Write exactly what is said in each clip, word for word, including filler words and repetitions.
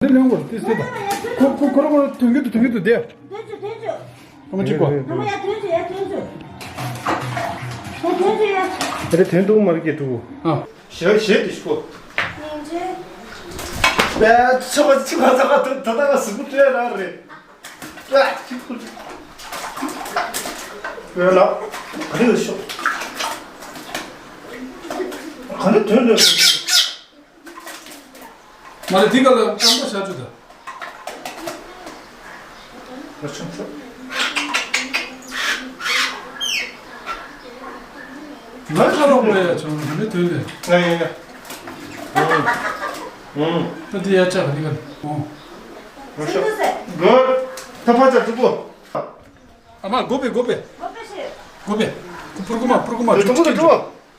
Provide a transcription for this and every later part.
དེ་ལོན་གོ་ཏི་སི་ད། ཁོ་ཁོ་ཁོ་ར་ཁོ་ར་དོན་གྱི་དུ་དོན་གྱི་དུ་དེ། དོན་ཚུ་དོན་ཚུ། ཨ་མ་ཅིག་གོ། ཨ་མ་ཡ་དོན་ཚུ་ཡ་དོན་ཚུ། ཡ་དོན་ཚུ་ཡ། དེ་དོན་དུ་མར་གྱི་དུ། ཨ། ཞེ་ཞེ་དེ་ཤི་གོ། ཉིན་ཅེ། པེ་ཆོ་ཆི་མ་ཚ་ག་དུ་ད་ད་ག་སུ་ཀུ་ཏྲེ་ར་རེ། ཡ་ཅིག་གོ། ཡོད་ལ། ག་རེ་ཡོད་ཤོག་ག་རེ་དོན་ལ། མ་རེད། འདི་ག་ལ་རྐང་པ་བཞག་རྒྱུ་ད། ང་ཁ་ལོག་པ་ཡ་བྱུང་། མི་དོན་ལས། ང་ཡ་ཡ། ད་འདི་ཡ་ཆག་འདི་ག་ལ། ཨོ། Good. ད་ཕ་ཆ་ཐུ་པོ། ཨ་མ་སྒོ་པེ་སྒོ་པེ། སྒོ་པེ་ཤེ། སྒོ་པེ། ཕུར་གུ་མ་ཕུར་གུ་མ། ཐུ་པོ་ཐུ་པོ།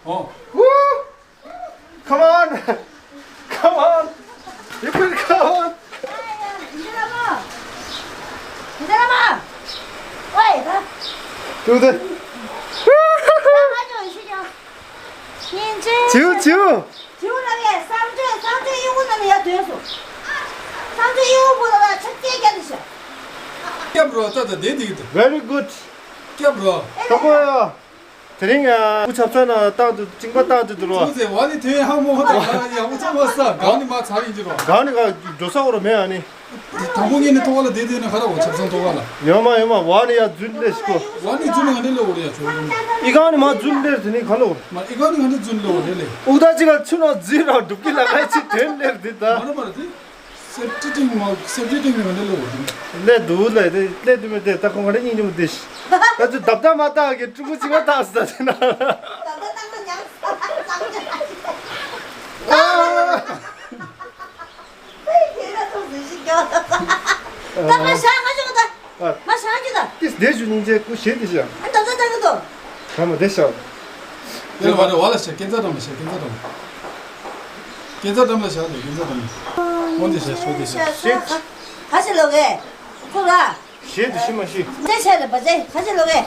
ཨོ། Woo! Come on! Come on! You can come on! Do this. Chill, chill. Very good. Come on. དེ་རིང་ཨ། སྐུ་ཆབ་ཚང་ན་བཏང་དུ་བཅིངས་པ་བཏང་དུ་འདུག་རོ། ཚོང་ཟེར་བ་ནི་དོན་ཧ་མོ་ཧ་ད་ཡག་པོ་ཚང་མ་ས་གང་ནི་མ་ཚར་ཡིན་གྱི་རོ། གང་ནི་ག་འགྲོ་ས་འོ་རོ་མེད་ཨ་ནི། དང་པོ་ངས་ནི་ཐོག་ལ་བསྡད་དེ་ནི་ཁ་ར་འོ་ཆབ་ཚང་ཐོག་ལ། ཡོད་མ་ཡོད་མ་བ་ནི་ཡ་རྫུན་ལས་ཤིག་གོ། བ་ནི་རྫུན་ནི་ང་འདི་ལོ་འོ་རེ་ཡ་ཆོ་རོ། ཨི་གང་ནི་མ་རྫུན་ལས་དེ་ནི་ག་ལོ། མ་ཨི་གང་ནི་ང་འདི་རྫུན་ལོ་འོ་རེ་ལས། ཨུ་ད་ཅི་ག་ཆུ་ནང་རྫུན་ར་འགྲུབ་ཀྱི་ལ་ཁ་ཅི་དོན་ལས་འདི་ད། མ་ར་མ་ར་དེ། སེབ་ཏི་ཏིང་མ་སེབ་ཏི་ཏིང་ནི་མི་འདི་ལོ་འདི། ལས་འདུག་ལས་དེ་ལས་འདུག་མི་དེ་ད་ཁོང་ག་རེ་སྙིང་རྗེ་མོ་དེ་ཤི། ད་ཚོད་བརྡབ་བརྡབ་མ་བཏགས་ཀྱི་ཕྲུ་གུ་ཅིག་མ་བཏགས་ཟེར་ད་དེ་ན། བརྡབ་བརྡབ་བཏང་ན་ཉམས་སུ་བཏང་ཅི་ལ་ཅི། ཨ། ད་མ་ཤ་ང་ཅོག་ད། ཨ། མ་ཤ་ཅི་ད། ཏིས་དེ་ཞུ་སྙིང་རྗེ་སྐུ་ཞེ་དེ་ཤ། ཨ་ད་ད་ད་ད་དོ། ཁ་མ་དེ་ཤ། དེ་ལ་བ་རེ་བ་ལ་ཤ་སྐེ་ཚ་འགྲམ་ལ་ཤ་སྐེ་ཚ་འགྲམ། སྐེ་ཚ་འགྲམ་ལ་ཤ་དེ་སྐེ་ཚ་འགྲམ། འོན་ཏེ་ཤ་ཤོ་དེ་ཤ། ཤེ། ཁ་ཤ་ལོ་གེ། ཁོ་ར། ཤེ་དེ་ཤི་མ་ཤི། དེ་ཤ་རེ་བ་ཅེ་ཁ་ཤ་ལོ་གེ།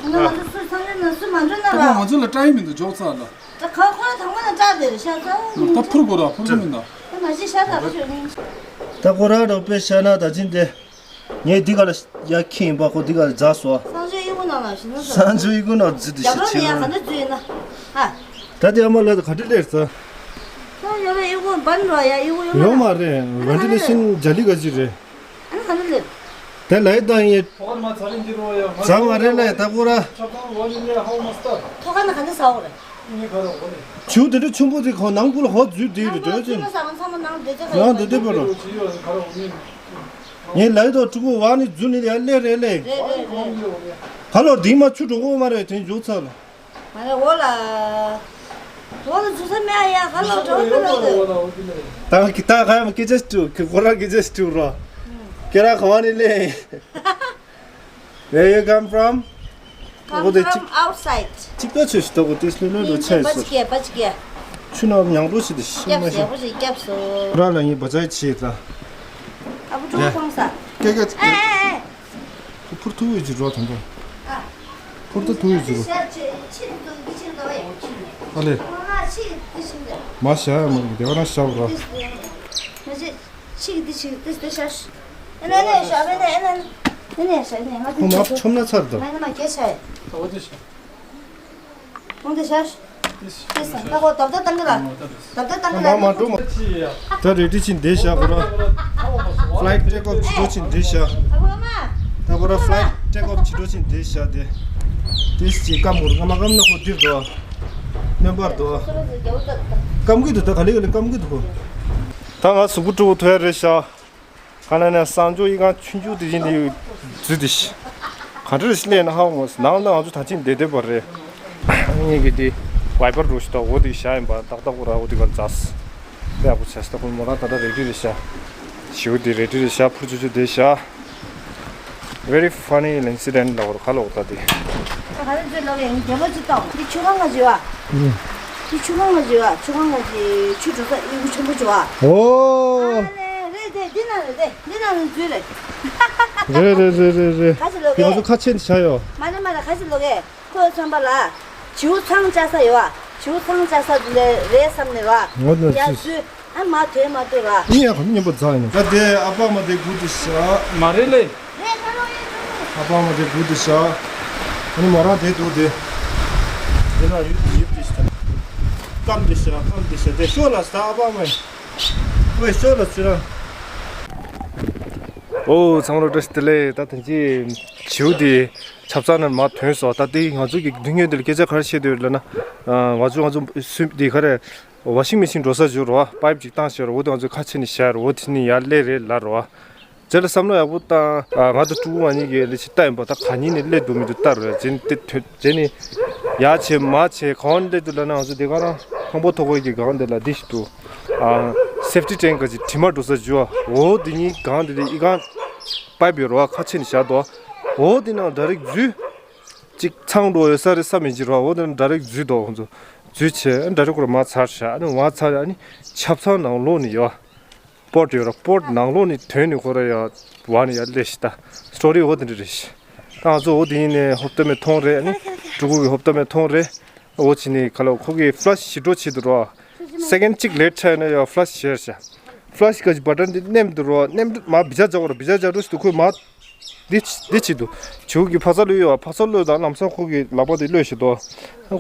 ང་ང་ཚོ་སུ་ཚང་རེ་ན་སུ་མ་འགྲོ་ན་ར། ང་ཚོ་ལ་ཏྲ་ཡི་མི་འདུག་འཇོག་ཚར་ལ། ད་ཁ་ཁོ་ལ་དང་པོ་ན་ཏྲ་དེ་རེ་ཤ་ཚ། ད་ཕུར་གོ་ར་ཕུར་གོ་མི་འདུག་ད་མ་ཤི་ཤ་ཚ་ག་ཤོ་ནི། ད་ཁོ་ར་རོ་པེ་ཤ་ན་ད་ཅིན་དེ། ངས་འདི་ག་ལ་ཡ་ཁྱི་ཡིན་པ་ཁོ་འདི་ག་ལ་འཛག་སོ། སང་ཆུ་ཡི་གུ་ནང་ལ་ཞིག་ན་སང་ཆུ་ཡི་གུ་ནང་འཛུལ་དེ་ཞིག་རྒྱབ་ལོགས་ནས་ཡ་ག་འདྲ་འཛུལ་ཡིན་ན། ཧ། ད་དེ་ཨ་མ་ལ་ག་འདྲ་སླེབས་ས། ད་ཡོད་རེད་ཡི་གུ་འབར་འགྲོ་ཡ་ཡི་གུ་ཡོད་མ་ཡོད་མ་རེད། ཝེན་ཊི་ལེ་ཤན་ཇ་ལི་ག་ཅི་རེད། ཨ་ནི་ག་འདྲ་སླེབས། དེ་ལ་ཡི་ད་ཡི། ཐོག་མ་ཚ་རིང་གི་རོ་ཡ་ང་ཚ་མ་རེད་ལ་ད་ཁོ་ར། ཆབ་ཐང་ཝ་ལི་ནས་ཧའོ་མ་སྟར། ཐོག་ཁ་ན་ག་འདྲ་ཟ་འོ་རེད། ཆུ་དེ་འདྲ་ཆུང་པོ་དེ་ཁོ་ནང་ཁུལ་ཧོ་འཛུལ་དེ་རེད་འདོད་ཅན། ནང་དེ་འདྲ་བར། ངས་ལའི་དོ་ཕྲུ་གུ་བ་ནི་རྫུན་ནི་ཡ་ལེ་རེ་ལེ། རེད་རེད་རེད། ཁ་ལོ་དིང་མ་ཆུ་འགྲོ་གོ་མ་རེད་དེ་འཇུག་ཚར་ལ། མ་རེད་འོ་ལ། འོ་ལ་འཇུག་ས་མེད་ཡ་ཁ་ལོ་འགྲོ་གི་ལ་དེ། ད་གི་ད་ག་ཡ་མ་སྐད་ཆ་ཞིག་འདུག་གི་ཁོ་ར་སྐད་ཆ་ཞིག་འདུག་རོ། ཁྱེད་ར་ག་བ་ནི་ལེ། Where you come from? Come from outside. ཅིག་ཏོ་ཆོས་ཤིག་ཏོ་གོ་ཏིས་ལུ་ལུ་ལུ་ཆེ་སོ། པ་ཅིག་པ་ཅིག་ཆུ་ནང་ཉང་རོ་ཞིག་ཏི་ཤི་མ་ཤི། ར་ལ་ཡིན་པ་ཅག་ཆེ་ད། ཨ་བུ་ཀྲུང་ཁོང་ས། ཀེ་ཀེ་ཅིག་ཨེ་ཨེ་ཨེ། ཕུར་ཐུ་ཡོད་ཅིག་རོ་ཐང་པོ། ཨ། ཕུར་ཐུ་ཐུ་ཡོད་ཅིག་རོ། ཨ་ལེ། མ་ཤ་ཡ་མ་རུ་དེ་བ་ན་ཤ་བ་རོ། ཁོ་མ་ཆོམ་ན་ཚར་དོ། ད་རེ་ཏི་ཆིན་དེ་ཤ་གོ་ར། Flight take off བྱེད་འགྲོ་ཆིན་དེ་ཤ། ད་གོ་ར་flight take off བྱེད་འགྲོ་ཆིན་དེ་ཤ་དེ། དེ་ཅི་ཀམ་གོ་ར་ཀམ་ཀམ་ན་ཁོ་དིར་དོ། སྣོན་པར་དོ། ཀམ་གི་དུ་ད་ག་ལེ་ག་ལེ་ཀམ་གི་དུ་གོ། ད་ང་གཟུགས་པོ་དཀྲུག་པོ་ཐོ་ཡ་རེད་ཤག་ག་ན་ན་སང་ཇོ་ཡི་གང་ཆུང་ཆུང་དེ་བཞིན་དེ་འཛུལ་དེ་ཤི། ག་འདྲ་ཞིག་ལས་ན་ཧ་མོ་ནང་ལ་ང་ཚོ་ད་ཅིང་བསྡད་བསྡད་པ་རེད། ངེད་ཀྱི་དེ་བའི་པར་འགྲོ་ཞིག་ད་འོ་དེ་བཞག་ཡིན་པ་ཏག་ཏག་པོ་ར་འོ་དེ་གར་འཛགས། དཔེ་ཡག་པོ་བྱས་སྟབས་མོ་རང་ད་ལྟ་རེ་ཌི་རེད་ཤག་ཞིའུ་དེ་རེ་ཌི་རེད་ཤག་ཕུར་ཆུ་ཆུ་དེ་ཤག Very funny incident ལ་བར་ཁ་ལོག་ད་དེ། ད་ག་རེ་བཟོས་ལོག་ཡིན་རྒྱལ་པོ་ཅི་གཏོང་། འདི་ཆུ་ཁང་ག་བྱེད་བ། འདི་ཆུ་ཁང་ག་བྱེད་བ། ཆུ་ཁང་ག་བྱེད་ཆུ་འགྲོ་ས་ཡི་གུ་ཆེན་པོ་བྱེད་བ། ཨོ། ཨ་ལེ་རེད་དེ་འདི་ན་རེད་དེ་འདི་ན་རེད་འཛུལ་རེད། རེད་རེད་རེད་རེད་རེད། ག་ཚོད་ལོག་གི་ང་ཚོ་ཁ་ཆེན་ཆ་ཡོ། མ་རེད་མ་རེད་ག་ཚོད་ལོག་གི་ཁོས་ཚོན་པ་ལ། བྱིའུ་ཚང་བཅའ་ས་ཡོད་བ། བྱིའུ་ཚང་བཅའ་ས་འདི་ལས་རེད་བསམ་ནས་བ། ཡ་འཛུལ། ཨ་མ་དེ་མ་ལྟོས་ར། ཨི་ཡ་ཁོ་མཉམ་པོ་རྫ་ཡིན་ན། ད་དེ་ཨ་ཕ་མ་དེ་སྒུག་དེ་ཤ། མ་རེད་ལེ། ཨ་ཕ་མ་དེ་སྒུག་དེ་ཤ། ཨ་ནི་མོ་རང་དེ་འདུག་དེ། དེ་ན་ཡུད་ཡིབ་དེ་ཤ། སྐམ་དེ་ཤ་སྐམ་དེ་ཤ་དེ་ཤོ་ལ་ས་ཨ་ཕ་མ། ཝེ་ཤོ་ལ་ཤི་ར། ཨོ་ཚང་མ་བཀྲ་ཤིས་བདེ་ལེགས། ད་དེ་ཅི་བྱིའུ་དེ་ཆབ་གསང་ནང་མར་ཐོན་སོང་། ད་དེ་ང་ཚོ་གི་སྡུག་བསྔལ་དེ་ལ་སྐད་ཆ་ག་རེ་བཤད་དེ་ཡོད་ལབ་ན། ང་ཚོ་ང་ཚོ་སུན་དེ་ག་རེ། ཝ་ཤིང་མེ་ཤིན་འགྲོ་ས་བརྗོད་རོ། པའིབ་ཅིག་བཏང་བཞག་རོ། འོ་དེ་ང་ཚོའི་ཁ་ཕྱེ་ནས་བཞག་རོ། འོ་དེ་ནི་ཡར་སླེབས་རེད་ལབ་རོ། རྗེས་ལ་བསམ་བློ་ཡག་པོ་བཏང་། ང་དང་ཕྲུ་གུ་ང་གཉིས་ཀྱིས་ལས་ཅིག་ལྟ་ཡིན་པ། ད་ག་ཉིན་ནས་སླེབས་འདུག་མི་འདུག་ལྟ་རོ། རྗེས་ནི་དེ་ཐོན་རྗེས་ནི་ཡར་བྱས་མར་བྱས་གང་སླེབས་འདུག་ལབ་ན། ང་ཚོ་དེ་ག་རང་ཁང་པ་ཐོག་ཁ་གི་སྒང་དེ་ལ་འདི་ཞིག་འདུག་སེབ་ཊི་ཊེང་ཀ་ཅིག་དྲི་མ་འགྲོ་ས་བརྗོད། འོ་དེ་གཉིས་སྒང་དེ་དེ་ཨི་སྒང་པའིབ་ཡོད་རོ། ཁ་ཕྱེ་ནས་བཞག་འདུག་འོ་དེ་ནང་ཌའི་རེག་ཊི་འཛུལ། ཅིག་ཚང་འགྲོ་ཡོད་ས་རེད་ས་མི་འཇིག་རོ། འོ་དེ་ནང་ཌའི་རེག་ཊི་འཛུལ་འདུག་ཁོང་ཚོ་འཛུལ་བྱས་ཨ་ཌའི་རེག་ཊི་ཁོ་རང་མར་ཚར་བཞག་ཨ་ནི་མར་ཚར་ཨ་ནི་ཆབ་གསང་ནང་ལོགས་ནས་ཡོད། པོཊ་ཡོད་ར། པོཊ་ནང་ལོགས་ནས་ཐོན་ནས་ཁོ་ར་ཡ་བ་ནས་ཡ་སླེབས་ཤི། ད་སི་ཊོ་རི་འོ་དེ་འདྲ་རེད་ཤི། ད་ང་ཚོ་འོ་དེ་ཡིན་ནས་ཧོབ་ཏེ་མེ་མཐོང་རེད། ཨ་ནི་ཕྲུ་གུ་གི་ཧོབ་ཏེ་མེ་མཐོང་རེད། འོ་ཅི་ནི་ཁ་ལོ་ཁོ་གི་ཕ་ལ་ཤི་ཞི་འགྲོ་བྱེད་དུ་རོ། སེ་ཀེན་ཌི་གཅིག་ལེ་ཊི་ཆགས་ན་ཡ་ཕ་ལ་ཤི་ཤར་ཤ། ཕ་ལ་ཤི་ག་ཅི་བ་ཊན་དེ་མནན་དུ་རོ། མནན་དུ་མ་བི་ཇ་རྒྱག་རོ། བི་ཇ་རྒྱག་འགྲོ་ཤི་དུ་ཁོས་མ། འདི་འདི་བྱེད་དུ། བྱིའུ་གི་ཕག་ཚ་གློད་ཡོད་པ། ཕག་ཚ་གློད་དང་ལམ་སང་ཁོ་གི་ལག་པ་དེ་གློད་ཤི་དོ།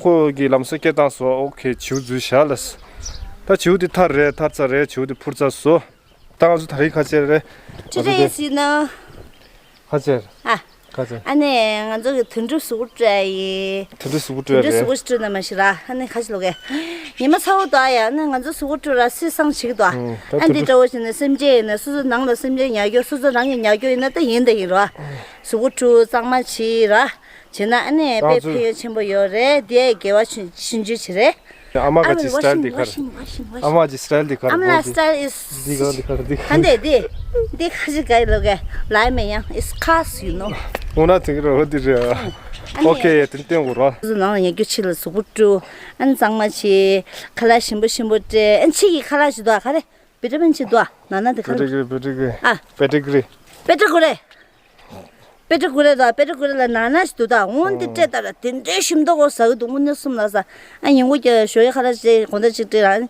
ཁོ་གི་ལམ་སང་སྐད་བཏང་སོ། ཨོ་ཁེ་བྱིའུ་འཛུལ་བཞག་ལ། ད་བྱིའུ་དེ་ཐར་རེད། ཐར་ཚར་རེད། བྱིའུ་དེ་འཕུར་ཚར་སོ། ད་ང་ཚོ་ད་རིང་ཁ་ཆེར་རེད། ཁ་ཆེར། ཨ། ཁ་ཆེར། ཨ་ནི་ང་ཚོ་གི་དུད་འགྲོ་གཟུགས་པོ་སྤྲད་ཡིན། དུད་འགྲོ་གཟུགས་པོ་སྤྲད་རེད། དུད་འགྲོ་གཟུགས་པོ་སྤྲད་ན་མ་ཤི་ར། ཨ་ནི་ཁ་ཆེ་ལོ་གས། ཉི་མ་ཚ་བོ་དོ་ཨ་ཡ། ཨ་ནི་ང་ཚོ་གཟུགས་པོ་སྤྲད་ར་སི་སང་ཞིག་དོ། ཨ་འདི་འདྲ་བོ་ཞིག་ནི་སེམས་ཅན་ཡིན་ན་སོ་སོ་ནང་ལ་སེམས་ཅན་ཉར་རྒྱུ། སོ་སོ་རང་གི་ཉར་རྒྱུ་ཡིན་ན་ད་ཡིན་ད་ཡིན་ར། གཟུགས་པོ་སྤྲད་གཙང་མ་བྱེད་ར། བྱེད་ན་ཨ་ནི་དཔེ་ཕན་ཡོན་ཆེན་པོ་ཡོད་རེད། དེ་དགེ་བ་ཆུང་ཆུང་ཆུང་ཆེ་རེད། ཨ་མ་ག་ཅི་སི་ཊལ་འདི་ག་རེད། ཨ་མ་གི་སི་ཊལ་འདི་ག་རེད། ཨ་མ་ལ་སི་ཊལ་ཨིས། འདི་ག་འདི་ག་འདི་ག་ཨ་འདི་འདི་འདི་ཁ་ཅིག་ག་ལོ་ག་ལའི་མེ་ཡང་ཨིས་ཁ་སི་ཡུ་ནོ། འོ་ན་དེ་ག་རེད། འོ་འདི་རེད། ཨ་ནི་ཨོ་ཁེ། དེ་སྟོན་དགོས་རོ། སོ་སོ་ནང་ལ་ཉལ་རྒྱུ་ཕྱི་ལ་གཟུགས་པོ་བཀྲུ། ཨ་ནི་གཙང་མ་བྱེད། ཁ་ལག་ཞིམ་པོ་ཞིམ་པོ་སྤྲད། ཨ་ནི་ཕྱི་གི་ཁ་ལག་ཞིག་འདུག་ག་རེ། བི་ཊ་མིན་ཅིག་འདུག་ན་ན་དེ་ག་རེ། པེ་ཏི་གི་རི། པེ་ཏི་གི་རི། ཨ། པེ་ཏི་གི་རི། པེ་ཏི་གུ་རེ། པེ་ཏི་གུ་རེ་དང་པེ་ཏི་གུ་རེ་ལ་ན་ན་ཞིག་འདུག་ད་འོན་ཏེ་སྤྲད་ད་ར་དེ་འདྲའི་ཞིམ་མདོག་གོ་ཟ་གི་འདུག་དངོས་གནས་སུམ་ལ་ཟ། ཨ་ཉིན་གུང་གི་ཞོགས་ཀས་ཁ་ལག་ཅིག་དགོང་དག་ཅིག་སྤྲད་ར།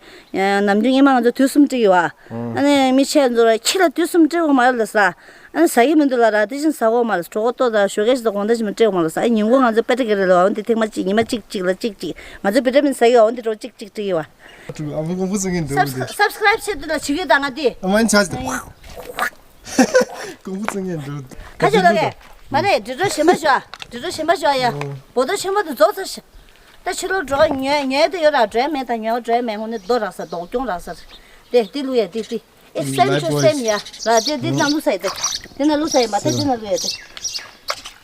ནམ་རྒྱུན་སྔོན་མ་ང་ཚོ་དུས་གསུམ་སྤྲད་ཡོད་ཨ། ཨ་ནི་མི་ཆེ་ཚོ་ར་ཁྱི་ལ་དུས་གསུམ་སྤྲད་དགོས་མ་རེད་ལ་ཟ། ཨ་ནི་ཟ་གི་མི་འདུག་ལ་ར། དེ་བཞིན་ཟ་དགོས་མ་རེད། གྲོད་ཁོག་ལྟོགས་ད་ཞོགས་ཀས་ཞིག་དང་དགོང་དག་ཞིག་མ་སྤྲད་དགོས་མ་རེད་ཟ། ཨ་ཉིན་གུང་ང་ཚོ་པེ་ཏི་གུ་རེ་ལ་འོན་ཏེ་ཐེངས་མ་གཅིག་ཉི་མ་གཅིག་གཅིག་ལ་གཅིག་གཅིག་ང་ཚོ་བི་ཊ་མིན་ཟ་གི་འོན་ཏེ་གྲོགས་གཅིག་གཅིག་སྤྲད་ཡོད་ཨ། ཨ་མ་ཀུང་ཧྥུ་ཚང་ངན་འགྲོ་གི་འདུག་སབ་སི་ཀ་རའིབ་བྱེད་དུ་ལ་བྱེད་ཀྱི་ད་ང་དེ། ཨ་མ་ཨིན་ཆ་ཅི་ཀུང་ཧྥུ་ཚང་ངན་འགྲོ། ཁ་ཆོ་ལོ་གེ། མ་རེད། འདྲི་གྲོགས་གཞན་པ་ཤོག་འདྲི་གྲོགས་གཞན་པ་ཤོག་ཡ། འོ། བོ་ཏོ་ཆེན་པོ་དེ་རྫོགས་ཚར་ཤག་ད་ཕྱི་ལོགས་འགྲོ་ཉོས་ཉོས་དེ་ཡོད་ར། འགྲོ་ཡ་མེད་ད། ཉོ་འགྲོ་ཡ་མེད། དངོས་གནས་རྡོ་རག་ས་རྡོ་གྱོང་རག་ས་རེད། དེ་དེ་བླུག་ཡ་དེ་དེ། It's same to same ཡ། ར་དེ་དེ་ན་བླུག་ས་ཡ་དེ། དེ་ན་བླུག་ས་ཡ་མ་ད་དེ་ན་བླུག་ཡ་དེ།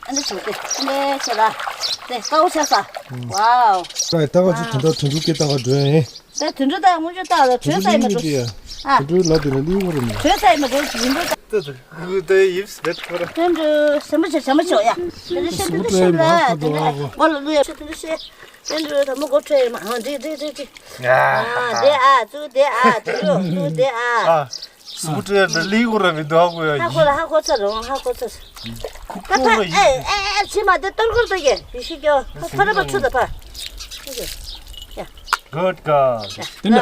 ཨ་ནི་བྱུང་སྟེ། ཨ་ནི་ཁྱེད་ལ། དེ་དཀར་པོ་ཆགས་ས། ཝའོ། ད་ང་ཚོ་དོན་དག་དོན་གྲུབ་སྐད་བཏང་ག་འགྲོ་ཡ་ཡིན། ད་དུད་འགྲོ་ད་དངོས་ཆོས་ད་ལ་བྲོས་ས་ཡིན་མ་འགྲོ། ཨ། དུད་འགྲོ་ལ་དེ་ལ་ལིའུ་ར་མ། བྲོས་ས་ཡིན་མ་འགྲོ། དུད་འགྲོ་ད། ད་ད་ཡིབ་སི་བེད་ཁོ་ར། དུད་འགྲོ་ཞེ་མ་ཆེ་ཞེ་མ་ཆེ་ཡ། དུད་འགྲོ་ཤེ་དུད་འགྲོ་ཤེ་ལ། དུད་འགྲོ་ཨ་གོ་ལ་ལུ་ཡ། དུད་འགྲོ་ཤེ། དུད་འགྲོ་ད་མོ་གོ་ཁྲོས་མ། ཨ་འདི་འདི་འདི་འདི། ཨ་འདི་ཨ་ཙུ་འདི་ཨ་དུད་འགྲོ་ཙུ་འདི་ཨ། ཨ། སུ་ཏྲེ་ལ་ལི་གོ་ར་མི་དོ་གོ་ཡ། ཧ་གོ་ལ་ཧ་གོ་ཚར་རོང་ཧ་གོ་ཚར། ད་ཕ་ཨེ་ཨེ་ཨེ་ཕྱི་མ་དེ་གཏོར་གོར་དོ་གེ་ཡི་ཤི་ཀྱོ། ཕ་ཕ་ར་པ་ཆུ་ད་ཕ། ཡ། Good girl. ཡ།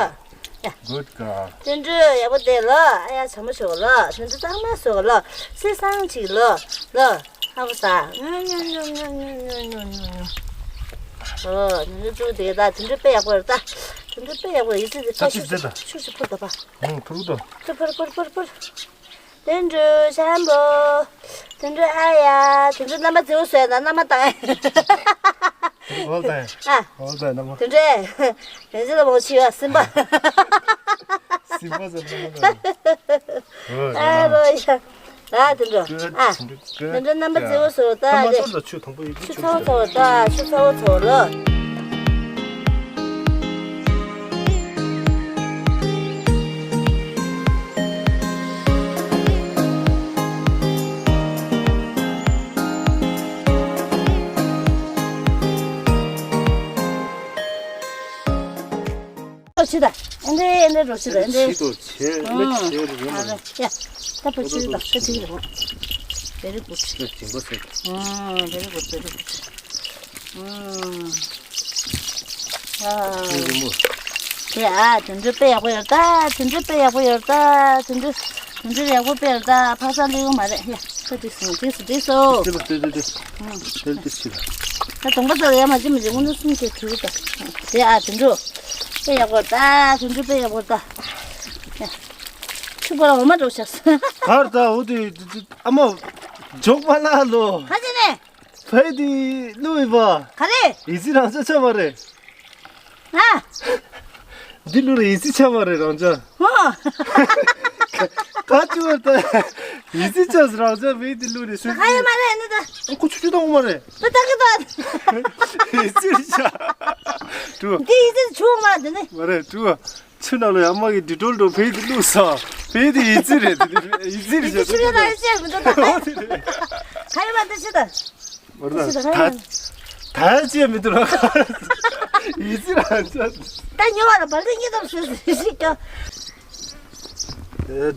Good girl. དུད་འགྲོ་ཡག་པོ་བསྡད་ལོ། ཨ་ཡ་བྱམས་པོ་བྱོས་ལོ། དུད་འགྲོ་གཙང་མ་བཟོ་ལོ། སེམས་བཟང་ཅིག་ལོ། ལོ། ཧ་གོ་ས། ཉོ་ཉོ་ཉོ། ཨོ། དུད་འགྲོ་ཅུ་དེ་ད་དུད་འགྲོ་དཔེ་ཡག་པོ་རེད་ད། དུད་འགྲོ་དཔེ་ཡག་པོ་རེད། ཡི་ཙི་ཙི་ད་ཕ་ཅིག་ཤུ་ཤུ་ཤུ་ཤུ་ཕུར་ད་ཕ། ཨང་ཕུར་ད། ཕུར་ཕུར་ཕུར་ཕུར་ཕུར། དུད་འགྲོ་བྱམས་པོ། དུད་འགྲོ་ཨ་ཡ། དུད་འགྲོ་རྣམ་པ་མཛེས་པོ་བཟོས་ན་རྣམ་པ་བཏང་། འོ་ད་ཡ། ཨ། འོ་ད་ཡ་རྣམ་པ། དུད་འགྲོ། ཡང་ཅི་ལ་མོ་ཆི་བ་སིམ་པ། སིམ་པ་ཟེར་རྣམ་པ་བཏང་། འོ་ཡ། ཨ་རོ་ཡ། ཨ་དུད་འགྲོ། ཨ། དུད་འགྲོ་རྣམ་པ་མཛེས་པོ་བཟོས་ད། ཨ་ད་མ་ཚོར་ད་ཆུ་དང་པོ་ཡི་གེ་ཆུ་ཚ་བོ་ཚ་བོ་ད་ཆུ་ཚ་བོ་ཚ་བོ་ལོ། ཕྱི་ད། ཨེ་འདྲེ་ཨེ་འདྲེ་འགྲོ་ཕྱི་ད་ཨེ་འདྲེ། ཕྱི་དུ་ཆེ་ཨེ་ཆེ་རུ་ཡོང་མ་རེད། ཡ། ད་ཕ་ཕྱི་ད་ཕ་ཕྱི་ད། Very good. Very good, very good. ཨ། ཨ། དེ་ཨ་དུད་འགྲོ་དཔེ་ཡག་པོ་ཡོད་ད། དུད་འགྲོ་དཔེ་ཡག་པོ་ཡོད་ད། དུད་འགྲོ་དུད་འགྲོ་ཡག་པོ་དཔེ་ཡོད་ད། ཕ་ས་ལི་ཡོང་མ་རེད་ཡ། ཁ་དེ་སོང་དེ་སོང་དེ་སོང་། དེ་ལ་དེ་དེ་དེ། ཨང་། དེ་དེ་ཕྱི་ལ། ད་གདོང་པ་ཚོ་ལ་ཡ་མ་ཅི་མ་ཅི་དངོས་གནས་སུན་གྱི་གྲུ་རུ་ད། དེ་ཨ་དུད་འགྲོ་དཔེ་ཡག་པོ་ད། དུད་འགྲོ་དཔེ་ཡག་པོ་ད། ཡ། ཕྱུག་པོ་ལ་འོ་མ་འགྲོ་ཤག་གར་ད་འོ་དེ་ཨ་མ། འཇོག་པ་ལ་ལོ། ཁ་ཅི་ནས། ཕའི་དེ་ལུས་པ། ག་རེ། ཡི་ཙི་རང་ཆ་ཆ་མ་རེད། ཨ། འདི་ལུས་རེད་ཡི་ཙི་ཆ་མ་རེད་རང་ཆ། ཧོ། ག་ཅི་བར་ད། ཡི་ཙི་ཆ་རང་ཆ་ཕའི་དེ་ལུས་རེད་ཤོད། ག་ཡོད་མ་རེད་ནི་ད། ཨ་ཁོ་ཆུ་ཆུ་བཏང་མ་རེད། ད་ད་གི་ད། ཡི་ཙི་རེད་ཤག་ཀྲུ། འདི་ཡི་ཙི་ཆུ་མ་རེད་འདི་ནི། མ་རེད་ཀྲུ། ཆུ་ནང་ལ་ཡ་མ་གི་ཌི་ཊོལ་འགྲོ་ཕའི་དེ་བླུགས་ས། ཕའི་དེ་ཡི་ཙི་རེད་དེ་ནི་ཡི་ཙི་རེད་ཤག་ཆུ་ཆུ་ད་ཡི་ཙི་མི་འདུག་ད། ཨོ་དེ་རེད། ག་ཡོད་མ་འདི་ཤི་ད། མ་རེད་ད། ད་ད་ཡ་ཅི་ཡ་མི་འདུག་ར། ཡི་ཙི་རང་ཆ། ད་ཉོ་བ་ལ་བར་ལི་གཉིས་ཙམ་ཞུ་ཞིག་ཀྱང་།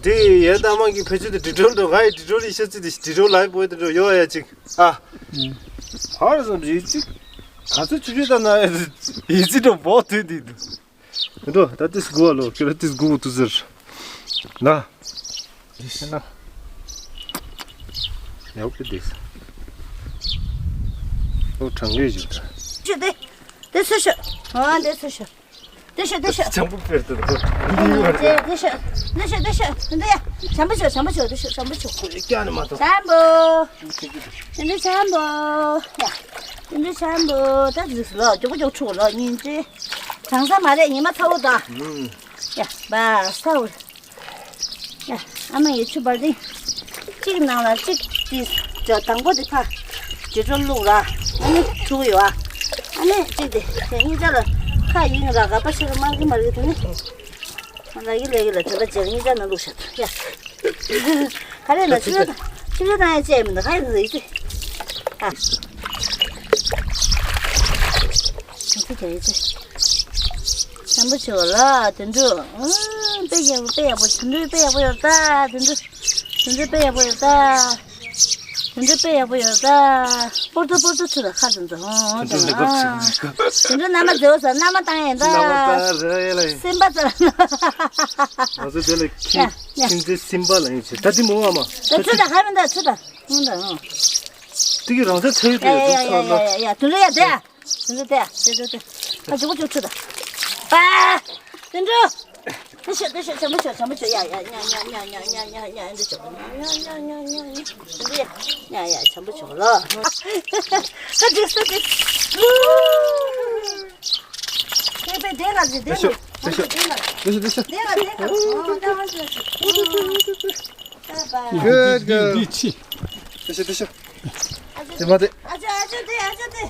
དེ་ཡས་ད་མ་གི་ཕའི་ཆུ་དེ་ཌི་ཊོལ་འགྲོ་ང་ཡི་ཌི་ཊོལ་ཡི་ཤ་ཙི་དེ་ཌི་ཊོལ་ལ་ཡི་པོ་དེ་འགྲོ་ཡོ་ཡ་ཅིག་ཨ། ཧར་སམ་ཡི་ཙི། ག་ཚོད་ཆུ་ཆུ་ད་ན་ཡི་ཙི་འགྲོ་བོ་དེ་དེ་དུ། འགྲོ་ད་ཏིས་གོ་ལོ་ཁྱོད་ཏིས་གོ་ཏུ་ཟེར། ན། ཏིས་ན། ཡག་པོ་ཏིས། ཨོ་གྲང་གི་ཞིག་ད། ཆུ་དེ། དེ་སུ་ཤོད། ཨ་དེ་སུ་ཤོད། དེ་ཤོད་དེ་ཤོད། ཆང་བུ་ཕེར་ཏུ་ཁོ། དེ་ཤོད་དེ་ཤོད་དེ་ཤོད་དེ་ཤོད་དེ་ཤོད་དེ་ཤོད། ཆང་བུ་ཤོད་ཆང་བུ་ཤོད་དེ་ཤོད་ཆང་བུ་ཤོད། ཁོ་ཡི་ཀྱ་ནི་མ་ཐོ། ཆང་བུ། དེ་འདྲ་ཆང་བུ། ཡ། དེ་འདྲ་ཆང་བུ་ད་ཟིག་ལོ་མགྱོགས་མགྱོགས་འཁྲུག་ལོ་ཉིན་ཅི། གྲང་ས་མ་རེད་ཉི་མ་ཚ་བོ་དང་། ཡ་བ་ས་བོ། ཡ། ཨ་མ་ཡི་ཆུ་བར་ཏིང་། གཅིག་ནང་ལ་གཅིག་ཏི་ཇོ་དང་པོ་དེ་ཕ། ཇི་ཇོ་བླུག་ར། ཨ་ནི་འཁྲུག་ཡོད་ཨ། ཨ་ནི་གཅིག་དེ་དེ་གཉིས་ཆ་ལ་ཁ་ཡིན་ར་ག་པ་ཤི་ར་མར་གི་མར་གི་དེ་ནི། ང་ལ་ཡི་ལ་ཡི་ལ་དེ་ལ་ཇེ་གཉིས་ཆ་ན་བླུག་ཤ་ཡ། ག་རེ་ན་ཆུ་ལ་ཆུ་ལ་ན་ཡ་ཅེ་མི་འདུག་ག་ཡི་ལ་ཡི་ཅེ། ཨ། ཆུ་ལ་ཡི་ཅེ། ཆམ་པོ་ཆེ་བ་ལ་དུད་འགྲོ། ཨང་། དཔེ་ཡག་པོ་དཔེ་ཡག་པོ་དུད་འགྲོ་དཔེ་ཡག་པོ་ཡོད་ད་དུད་འགྲོ། དུད་འགྲོ་དཔེ་ཡག་པོ་ཡོད་ད། དུད་འགྲོ་དཔེ་ཡག་པོ་ཡོད་ད། སྤོར་ཏོ་སྤོར་ཏོ་ཆུ་ལ་ཁ་ཟིན་ཚོ་ཧོང་ཧོང་དུད་འགྲོ་ལེགས་པོ་ཨ། ཆུ་དུད་འགྲོ་མནའ་མ་མཛེས་བོ་ཟ་མནའ་མ་བཏང་ཡིན་ད། མནའ་མ་བཏང་རེད་ལ་ཡིན། སེམས་པ་ཙམ། ང་ཚོ་དེ་ལ་ཁྱི་ཡ་ཡ། ཁྱི་མཛེས་སེམས་པ་ལ་ཡིན་ཆེ་ད་དེ་མོ་བ་མ། ད་ཆུ་ད་ཧ་མི་ད་ཆུ་ད་ཧུང་ད་ཧུང་། དེ་གི་རང་ཚ་ཚ་ཡོད་ཡ་དེ་ཡ་ཡ་ཡ་ཡ་ཡ་དུད་འགྲོ་ཡ་དེ་ཡ། དེ་འདྲ་དེ་དེ་དེ་དེ། ཨ་ཇོ་བོ་ཇོ་ཁྲུ་ད། པ། དེ་འདྲ། དེ་ཤོད་དེ་ཤོད་བྱམས་པོ་ཤོད་བྱམས་པོ་ཤོད་ཡ་ཡ་ཉ་ཉ་ཉ་ཉ་ཉ་ཉ་ཉ་ཨེ་འདྲ་ཤོད་ཉ་ཉ་ཉ་ཉ་ཉ་ཉ་དེ་འདྲ་ཡ་ཡ་བྱམས་པོ་ཤོད་ལ། ད་འགྲིག་ས་འགྲིག་དེ་པའི་དེ་ལ་ཟི་དེ་ལ་དེ་ཤོད་དེ་ཤོད་དེ་ལ་དེ་ཤོད་དེ་ཤོད། དེ་ལ་དེ་ལ་ཨོ་ད་ཨ་ཅོ་ཅོ། Good girl. འདི་འདི་ཕྱི། དེ་ཤོད་དེ་ཤོད། དེ་མ་དེ། ཨ་ཅོ་ཨ་ཅོ་དེ་ཨ་ཅོ་དེ།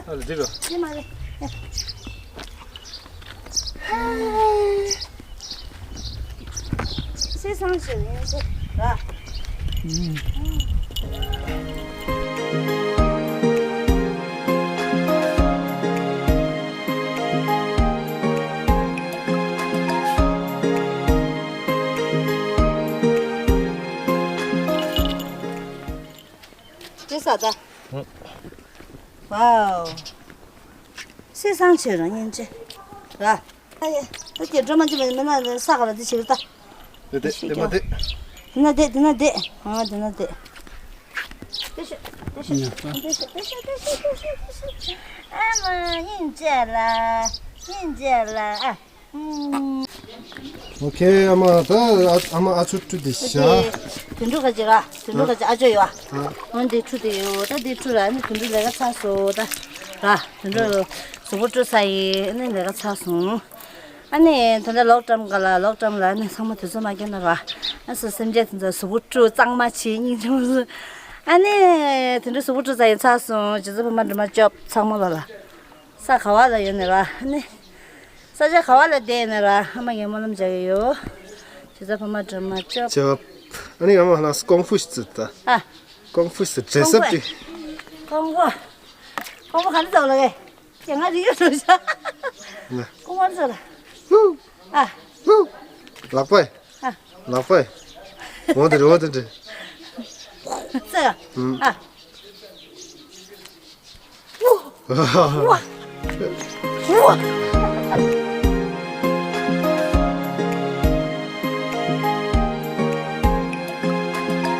ཨ་ལ་འདི་ག་དེ་མ་རེད། སེ་སང་ཞིག་ཡིན་ཟེར་ར། དེ་ས་ད། ཝའོ། སེ་སང་ཆེ་རང་ཉན་ཆེ། ར། ཨ་ཡེ། ད་ཀྱེ་སྒྲོལ་མ་ཅི་མ་མི་ན་ས་ག་ལ་དེ་ཆེ་ད། དེ་དེ་དེ་མ་དེ། དེ་ན་དེ་དེ་ན་དེ། ཨ་དེ་ན་དེ། དེ་ཤོད་དེ་ཤོད་དེ་ཤོད་དེ་ཤོད་དེ་ཤོད་དེ་ཤོད། ཨ་མ་སྙིང་རྗེ་ལ། སྙིང་རྗེ་ལ་ཨ། ཨོ་ཁེ། ཨ་མ་ད་ཨ་མ་ཨ་ཚོ་ཁྲུ་དེ་ཤ། དུད་འགྲོ་ག་ཅི་ར། དུད་འགྲོ་ག་ཅི་ཨ་ཅོ་ཡོད་ཨ། འོན་ཏེ་ཁྲུ་དེ་ཡོད་ད་དེ་ཁྲུ་ར་ནི་དུད་འགྲོ་ལས་ཀ་ཚར་སོང་ད། ར་དུད་འགྲོ་གཟུགས་པོ་བཀྲུ་ས་ཡི་ནི་ལས་ཀ་ཚར་སོང་། ཨ་ནི་དེ་འདྲ་ལོག་བཀྲམ་ག་ལ་ལོག་བཀྲམ་ལ་ནི་ཚང་མ་དུས་ཚོད་མ་སྐྱེལ་ན་ར། ཨ་སོ་སེམས་ཅན་དེ་ཚོ་གཟུགས་པོ་བཀྲུ་གཙང་མ་བྱེད་སྙིང་རྗེ་མོ་བཟོ། ཨ་ནི་དུད་འགྲོ་གཟུགས་པོ་བཀྲུ་ས་ཡི་ཚར་སོང་རྗེ་བཙུན་ཕ་མ་སྒྲོལ་མ་སྐྱོབ་ཚང་མ་ལོ་ལ། ས་ག་བ་ལ་ཡོད་ནི་ར་ནི། ས་ཆ་ག་བ་ལ་བསྡད་ནི་ར་ཨ་མ་ངས་སྨོན་ལམ་རྒྱག་གི་ཡོད། ཇི་ལྟར་ཕ་མ་སྒྲོལ་མ་སྐྱོབ། ཅབ། ཨ་ནི་ཨ་མ་ལ་ཀོང་ཧྥུ་ཞིག་ཙི་ད། ཨ། ཀོང་ཧྥུ་ཞིག་ཙི་ཌེ་སི་ཨབ་ཀྲི། ཀོང་ཧྥུ། ཀོང་ཧྥུ་ག་འདྲ་ཙོག་ལ་གེ་ང་རིག་ཡོད་ལོ་ཤ། ཀོང་ཧྥུ་ཙོག་ལ། ཨ། ལག་པ། ཨ། ལག་པ། འོ་དེ་རེད་འོ་དེ་རེད། ཙི། ཨ། ཝ། ཝ།